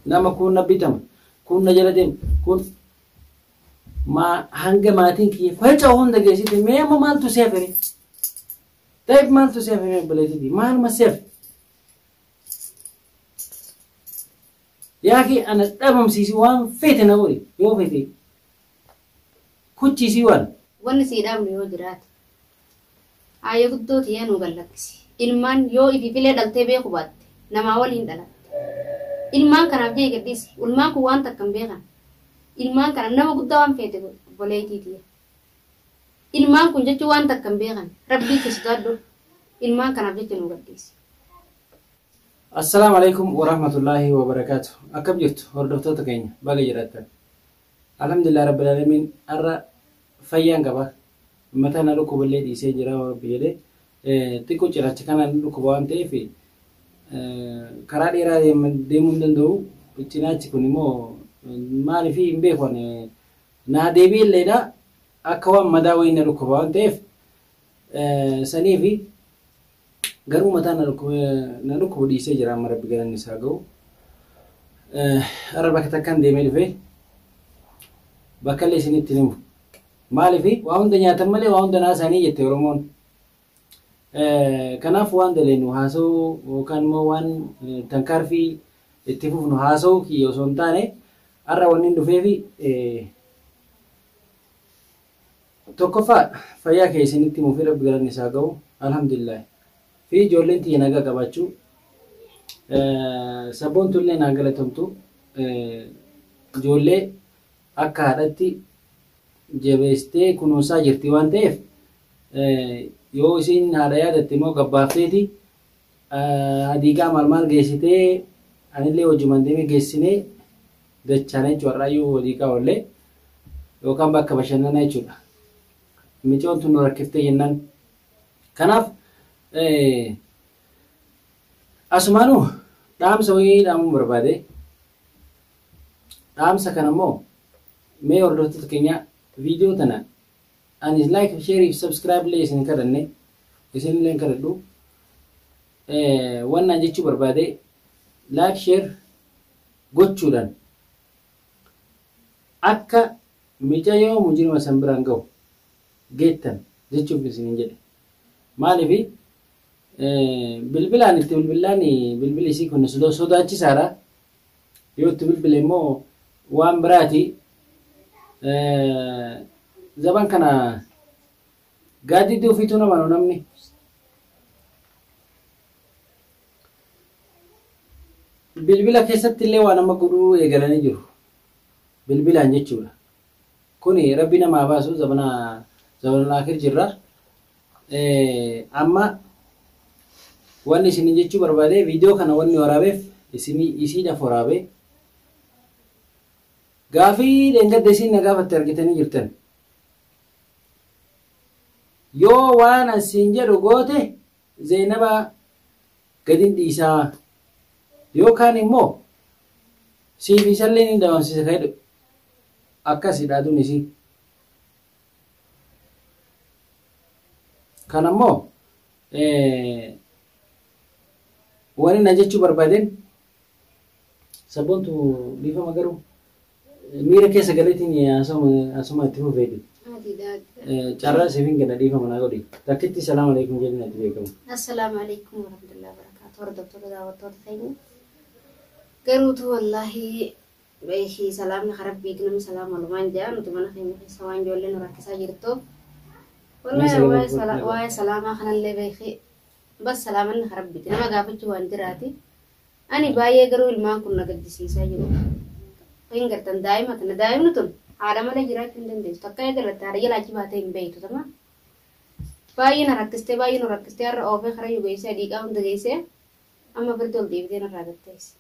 Nama kun na bitama, kun na jala deema, kun maa hanga maatiin kiyya faca'u hunda geessite mee amma maaltu si hafe? Taa'ib maaltu si hafe mee obboleettiiti? Maaluma si hafe? Yaa kee ana dhabamsiisi waan feete na godhi yoo feete kuchiisii waan. Wanni sii dhaamnu yoo jiraate. Aayya guddoo tiyya nuu gad lakkisi. Ilmaan yoo ifiifilee dhaltee beeku baatte namaa waliin dhalatte. Ilmaan kanaaf je'i gad dhiisi. Ilmaan kun waan takka hin beekan. Ilmaan kana nama guddaa waan feete godhi obboleeytii tiyya. Ilmaan kun jechuun waan takka hin beekan. Rabbii kee sodaadhu. Ilmaan kanaaf jecha nuu gad dhiisi. Assalaamu alaikum warahmatullaahi wabarakaatu. Akkam jirtu hordoftoota keenya baga jiraattan. Alhamdulillah rabbil alamin har'a fayyaan qaba. Mataa na dhukkuballee dhiisee jira rabbi jedhee. Xiqqoo cirracha kana na dhukkuba waan ta'eef karaa dheeraa deemuu hin danda'u. Cinaachi kun immoo maaliif hin beeku ani naa deebi'elleedha akka waan madaa wayii na dhukkuba waan ta'eef saniifi garuu mataa na dhukkubu dhiisee jira amma rabbi galanni isaa ga'u. Har'a bakka takkaan deemee dhufe bakka illee isinitti himu. Maaliif waa hunda nyaatan malee waa hunda naasaanii jette Oromoon. Kanaaf waan daleenu haasa'uu yookaan immoo waan tankaarfii itti fufnu haasa'uu kiyya osoo hin taane har'a wanni hin dhufeefi tokkoffaa fayyaa kee isinitti himuu fi rabbi galanni isaa ga'u alhamdulillah fi ijoolleen tiyya nagaa qabaachuu sabboontu illee naa galatomtu ijoollee akka haadhatti jabeessitee kunuunsaa jirti waan ta'eef yoo isiin haadha yaadatte immoo gabbaafteeti hadiiqaa maal maal geessitee anillee hojumaan deemee geessinee dachaan jechuudha har'aayyuu hadiiqaa oollee yookaan bakka bashannanaa jechuudha. Micoon tun nu rakkiftee jennaan. Kanaaf asumaanuu dhaamsa wayii dhaamuun barbaade. Dhaamsa kana immoo mee hordoftoota keenya viidiyoo tana ani like, share fi subscribe illee isin kadhanne isin illee kadhadhu. Wannaan jechuu barbaade like share gochuudhaan akka micayyoo mujrima san biraan gahu geettan jechuuf isinin jedhe. Maaliif bilbilaan itti bilbilaan bilbilli isii kun sodaachisaadha. Yoo itti bilbile immoo waan biraati. Zaban kana gaaddidduu ofiituu nama namni. Bilbila keessatti illee waan amma godhuu eegalanii jiru. Bilbilaan jechuudha. Kuni rabbi namaa baasu zabana zabana akir jirra. Amma wanni isin jechuu barbaade viidiyoo kana wanni waraabeef isinii isiidhaaf waraabee gaafii dheengadda isiin na gaafatte argitanii jirtan. Yoo waan asiin jedhu goote Zeenaba gadin dhiisaa yookaan immoo siif isallee ni dhabamsiisa kan jedhu akkasidha aduun isii. Kan ammoo wani na jechuu barbaadeen sabboontu dhiifama garuu miira keessa galeetiin haasawuma itti fufeeti. Carraa siif hin kenna dhiifama naa godhi. Takkitti salaam alaikum jedhin ati beekamu. Assalaamu alaikum warahmatullahi wabarakatuh. Hordoftoota daawwattoota keenya. Garuutu wallaahi beekii salaamni karabbiiti namni salaama walumaan jaa nuti mana keenya keessa waan ijoolleen nu rakkisaa jirtuuf. Wallaahi waa'ee salaamaa kanallee beekii bas salaamanni karabbiiti nama gaafachuu waan jiraati. Ani baay'ee garuu ilmaan kun na gaddisiisaa jiru. Hin gartan daa'ima kana daa'imni tun haadha malee jiraachuu hin dandeessu. Takka eegalatte haadha jala achi baatee hin beektu tama. Baay'ee na rakkistee baay'ee nu rakkistee har'a oofee karayyuu geessee adiiqaa hunda geessee amma firdi ol deebitee narraa gatteessi.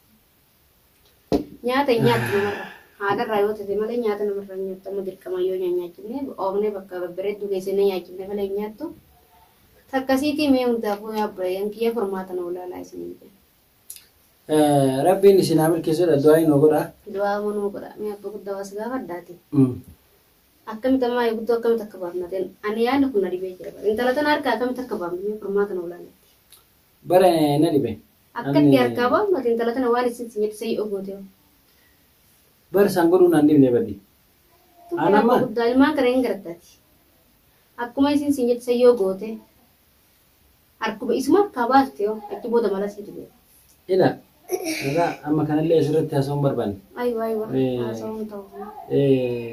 Nyaata hin nyaattu namarra. Haadharraa yoo ta'e malee nyaata namarraa hin nyaattu. Amma dirqama yoo nyaachifne oofnee bakka babbareedduu geessinee nyaachifne malee hin nyaattu. Takkasiitii mee hundaafuu yaa obboleeyyan kiyya furmaata nu ilaalaa isiniin jedha. Rabbiin isin haa milkeessuudha du'aa nu godha. Du'aa nuu godha. Mee abba guddaa waa si gaafadhaati. Akkamitti ammaa guddoo akkamitti akka baafnateen ani yaadni kun na dhibee jira. Intala tana harkaa akkamitti akka baafnu mee furmaata nu ilaalatti. Bara na dhibe. Akkatti harkaa baafnu intala tana waan isin si nyaatu sayii ogoote. Bar isaan godhuu naan dhibne badii. Aan amma guddaa ilmaan kana hin gartaati. Akkuma isin siin jette yoo goote harkuma isuma harkaa baaste yoo achi booda mala siitu beeka. Ila egaa amma kanallee asirratti haasa'uun barbaanne. Aywa aywa haasa'uun ta'u.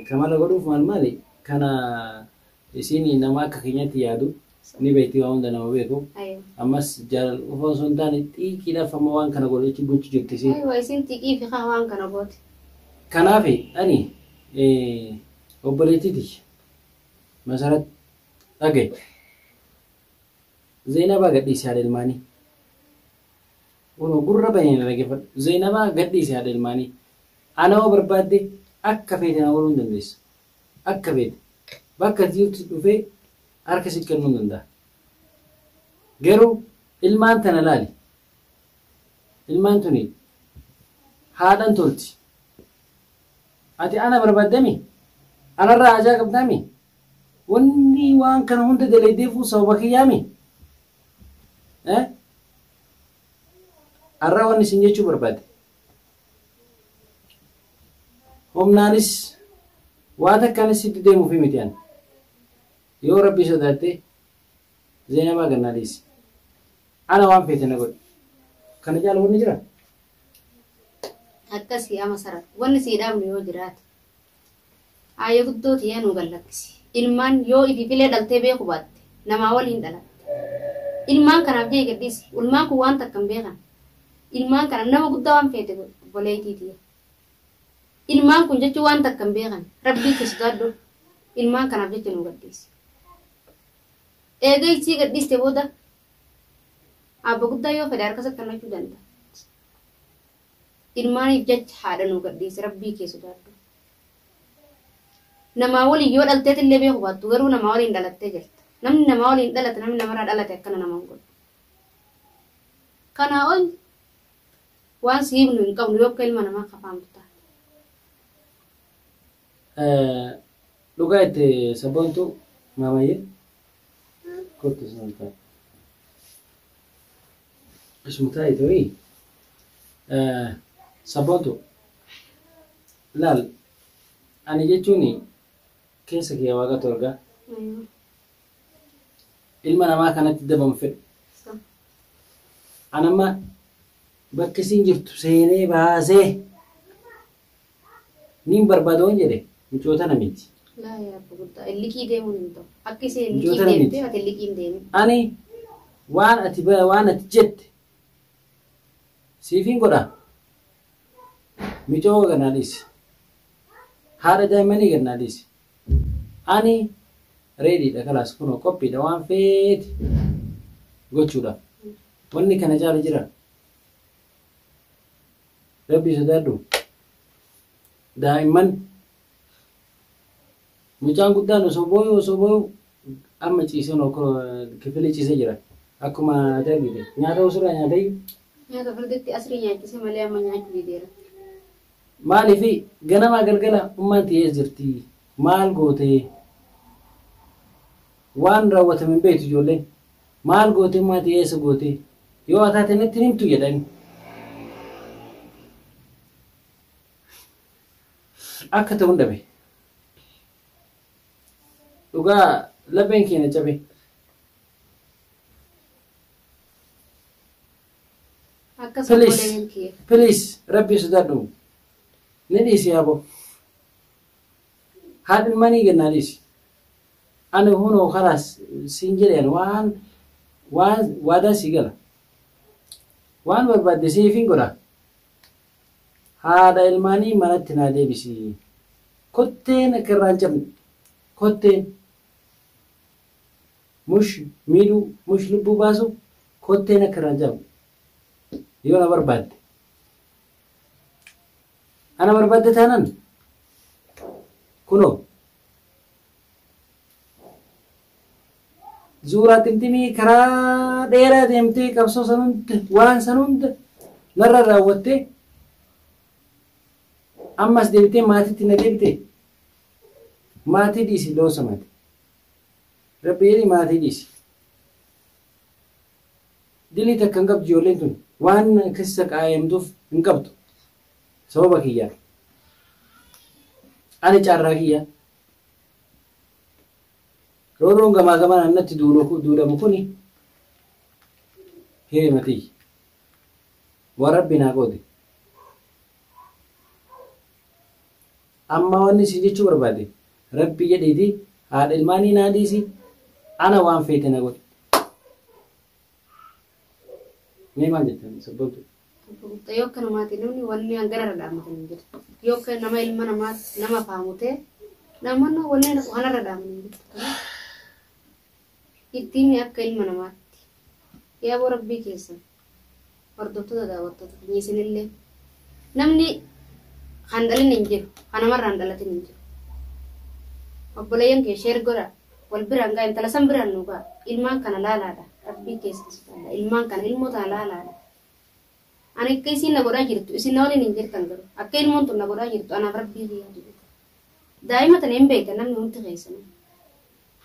Kamala godhuuf maal maali kana isiin nama akka keenyatti yaadu ni beekti waan hunda nama beeku. Ammas jaalala qofa osoo hin taane xiiqiidhaaf amma waan kana godhachuu gochuu jirti isiin. Aywa isin xiiqii fi kaa waan kana goote. Kanaaf ani obboleettii tiyya Masarat dhaga'i. Zeenabaa gadhiisi haadha ilmaanii. Kunoo gurra banee na dhaggeeffadhu. Zeenabaa gadhiisi haadha ilmaanii. Ana hoo barbaadde akka feete na godhuu hin dandeessa. Akka feete. Bakka ati jirtu dhufee harka sitti kennuu hin danda'a. Garuu ilmaan tana laali. Ilmaan tuni haadhan tolti. Ati ana barbaaddami? Anarraa hajaa qabdaami? Wanni waan kana hunda dalaydeefuu sababa kiyyaami? Eh? Arra wanni isin jechuu barbaade. Humnaanis waa takkaanis sitti deemuufi miti ani. Yoo Rabbii sodaatte Zeenabaa gannaa dhiisi. Ana waan feete na godhi. Kana caalu wanni jira? Akkasii ama sarat. Wanni sii dhaabnu yoo jiraate. Aayya guddoo tiyya nuu gad lakkisi. Ilmaan yoo ifiifilee dhaltee beeku baatte namaa waliin dhalatte. Ilmaan kanaaf je'i gad dhiisi. Ilmaan kun waan takka hin beekan. Ilmaan kana nama guddaa waan feete godhi obboleeytii tiyya. Ilmaan kun jechuun waan takka hin beekan. Rabbii kee sodaadhu. Ilmaan kanaaf jecha nuu gad dhiisi. Eega isii gad dhiiste booda abba guddaa yoo fedhe harka isatti kennachuu danda'a. Ilmaaniif jecha haadha nuu gad dhiisi rabbii kee sodaadhu. Namaa waliin yoo dhalteetillee beeku baattu garuu namaa waliin dhalattee jirta. Namni namaa waliin dhalate namni namarraa dhalate akkana nama hin godhu. Kanaa ol waan si himnu hin qabnu yoo akka ilma namaa kafaamtu taate. Dhugaa itti sabboontu maamayyee kottu isuma taa'e. Isuma taa'e ta'ii sabboontu laal ani jechuun keessa kiyya waaqatu argaa. Ilma namaa kanatti dabamu fedhu. An amma bakka isiin jirtu seenee baasee niin barbaada waan jedhe mucoo tana miti. Laa yaa abba guddaa liqii deemuun hin ta'u. Akka isheen Mucoo liqii tana miti. deemtee ati liqii hin deemin. Ani waan ati waan ati jette siifiin godha. Micoo gannaa dhiisi. Haadha daa'immanii gannaa dhiisi. Ani reediidha kalaas kunoo qophiidha waan feete gochuudhaaf. Wanni kana caalu jira. Rabbii sodaadhu. Daa'imman mucaan guddaan osoo booyuu osoo booyuu amma ciisee kifilii ciisee jira. Akkuma ati argite nyaata osoo nyaata iyyuu. Nyaata farditti asrii nyaachise malee amma nyaachuu dideera. Maaliif ganamaa galgala ummaan tiyya eessa jirti? Maal gootee? Waan raawwatame hin beektu ijoolleen. Maal gootee ummaan tiyya eessa gootee? Yoo ataate natti hin himtu jedha inni. Akka ta'u hin dhabe. Dhugaa lapheen keenya cabe. Akkas Please, obboleeyyan kiyya. please, rabbii sodaadhu. Ni dhiisi yaaboo. Haadha ilmaanii gannaa dhiisi. Ani hunoo kalaas siin jedheen waan waan waadaa sii gala. Waan barbaadde siifin godha. Haadha ilmaanii manatti naa deebisi. Kotteen akka irraa hin cabne. Kotteen mush miidhuu mush lubbuu baasu kotteen akka irraa hin cabne. Yoo na barbaadde. Ana barbaadde taanan kunoo zuuraa ximximii karaa dheeraa deemtee qabsoo san hunda waan san hunda narra raawwattee ammas deebitee maatiitti na deebite maatii dhiisi loosa maati rabbi jedhi maatii dhiisi dilii takka hin qabdu ijoolleen tun waan keessa qaayamtuuf hin qabdu sababa kiyyaan. Ani carraa kiyya. Roorroon gamaa gamaan natti duulamu kuni hiree matii. Waan rabbi naa qoode. Amma wanni isin jechuu barbaade rabbi jedhiiti haadha ilmaanii naa dhiisi ana waan feete na godhi. Mee maal jettan sabboontu? Yoo akka namaati namni wanni hangana irra dhaammatan hin jirtu. Yoo akka nama ilma namaa nama faamu ta'e namoonni wanni kanarra dhaaman hin jirtu. Itti himi akka ilma namaatti. Yaa boo rabbii keessan hordoftoota daawwattoota keenya isinillee namni kan dhalin hin jiru kan namarraa hin dhalatin hin jiru. Obboleeyyan kee share godhaa wal biraan gaa intala san biraan nu gaa ilmaan kana laalaadha rabbii keessan sodaadha ilmaan kana ilmoo tana laalaadha. Ani akka isiin na godhaa jirtu isin na waliin hin jirtan garuu akka ilmoon tun na godhaa jirtu anaaf rabbii kiyyaatu beeka. Daa'ima tana hin beektan namni hundi keessanuu.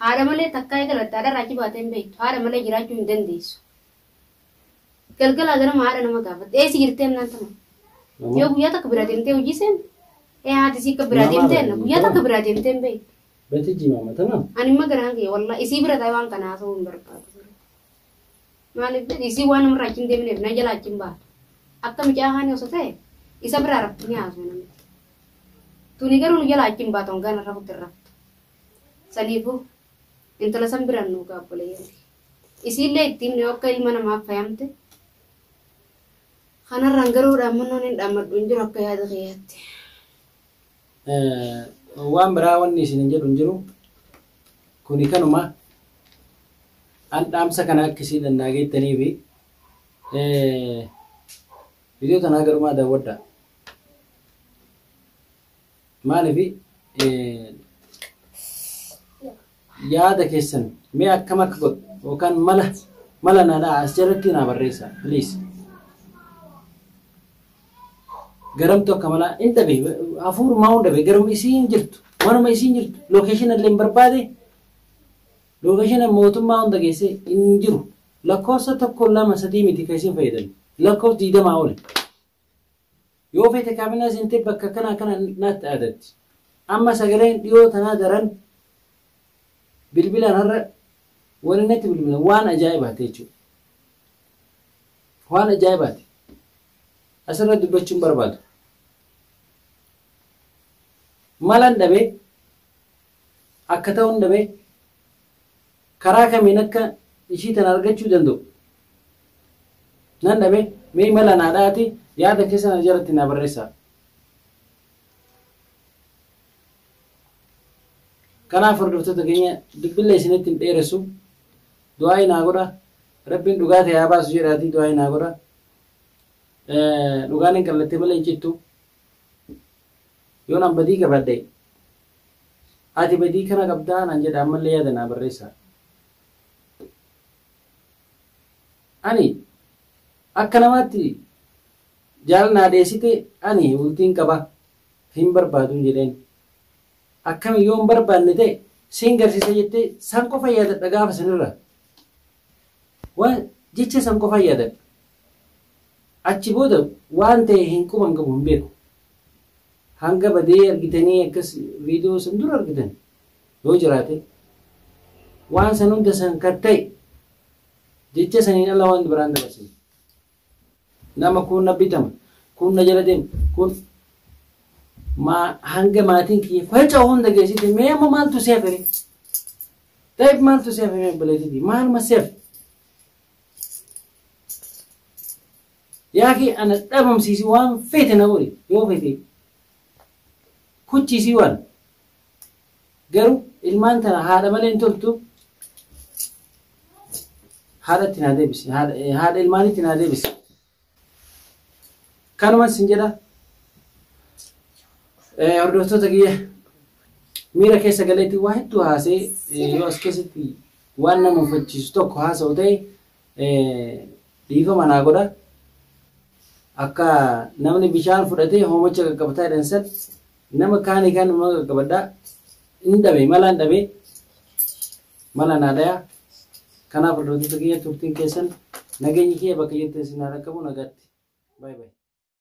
Haadha malee takkaa eega dhalatte haadha irraa achi baatee hin beektu. Haadha malee jiraachuu hin dandeessu. Galgalaa ganama haadha nama gaafatti. Eessi jirtee jennaan tama. Yoo guyyaa takka biraa deemtee hojii seente. Ee haati isii akka biraa deemtee jenna. Guyyaa takka biraa deemtee hin beektu. Beti mama tamam. Ani imma garaan kiyya wallahi isii bira taa'ee waan kana haasa'uu hin barbaadu. Maaliif jedhi isii waan namarraa achi hin deemneef na jalaa achi hin baatu. Akka mucaa kaanii osoo ta'e isa biraa rafti ni haasofna namni. Tuni garuu nu jalaa achi hin baatu hangaan rafutti hin raftu. Saniifuu intala san biraan nuu ga'a obboleeyyan kiyya. Isiillee itti himne akka ilma namaaf fayamte. Kanarraan garuu dhaammannoon hin dhaammadhu hin jiru akka yaada kiyyaatti. Waan biraa wanni isin hin jedhu hin jiru. Kuni kanuma an dhaamsa kana akka isin dhannaa geettanii fi viidiyoo tanaa garumaa daawwadhaa. Maaliif yaada keessan mee akkam akka godhu yookaan mala mala naa dha'a as jalatti naa barreessa please. Garamtu akka malaa hin dhabe hafuurumaa hin dhabe garuma isiin jirtu manuma isiin jirtu lookeeshina illee hin barbaade lookeeshina mootummaa hunda geessee hin jiru lakkoofsa 1 2 3 miti kan isin fayyadan lakkoofsa 20 oli. Yoo feete kaabinaa seentee bakka kana kana naatti aadatti. Amma sagaleen dhiyoo tanaa daran bilbilaan har'a waliin natti bilbilan waan ajaa'ibaati jechuudha. Waan ajaa'ibaati. Asirra dubbachuun barbaadu. Malan dhabee akka ta'uun dhabee karaa kamiin akka ishii tana argachuu danda'u. Nan dhabee mee mala naa dha'aati yaada keessan jalatti naa barreessaa. Kanaaf hordoftoota keenya dubbillee isinitti hin dheeressu. Du'aa naa godha. Rabbiin dhugaa ta'e haa baasu jedhaatii du'aa naa godha. Dhugaan hin qallattee malee hin cittu. Yoo naan badii qabadhe ati badii kana qabdaa naan jedha ammallee yaada naa barreessaa. Ani akka namaatti jaalala naa dheessite ani bultiin qaba hin barbaadu jedheen. Akkami yoo hin barbaanne ta'e siin garsiisa jettee san qofa yaadadha gaafa sanirra. Waan jecha san qofa yaadadha. Achi booda waan ta'e hin quban qabu hin beeku. Hanga badee argitanii akkas viidiyoo san dura argitan yoo jiraate waan san hunda san kan ta'e jecha saniin ala waan biraan dabarsine. Nama kun na bitama, kun na jala deema, kun hanga maatiin kiyya faca'u hunda geessite mee amma maaltu si hafe? Taa'ib maaltu si hafe mee obboleettiiti? Maaluma si hafe? Yaa kee ana dhabamsiisi waan feete na godhi yoo feete kuchiisii waan garuu ilmaan tana haadha malee hin toltu haadhatti naa deebisi haadha ilmaanitti naa deebisi. Kanuma sin jedha hordoftoota kiyya miira keessa galeetti waa hedduu haasee yoo as keessatti waan nama uffachiisu tokko haasa'u ta'e dhiifama naa godha. Akka namni bishaan fudhatee hoomacha qaqqabataa jedhan san nama kaanii kaan nama qaqqabadhaa hin dhabe mala hin dhabe mala naa dhayaa. Kanaaf hordoftoota kiyya turtiin keessan nageenyi kiyya bakka jirtan isin haa dhaqqabu nagaatti. Baay'ee baay'ee.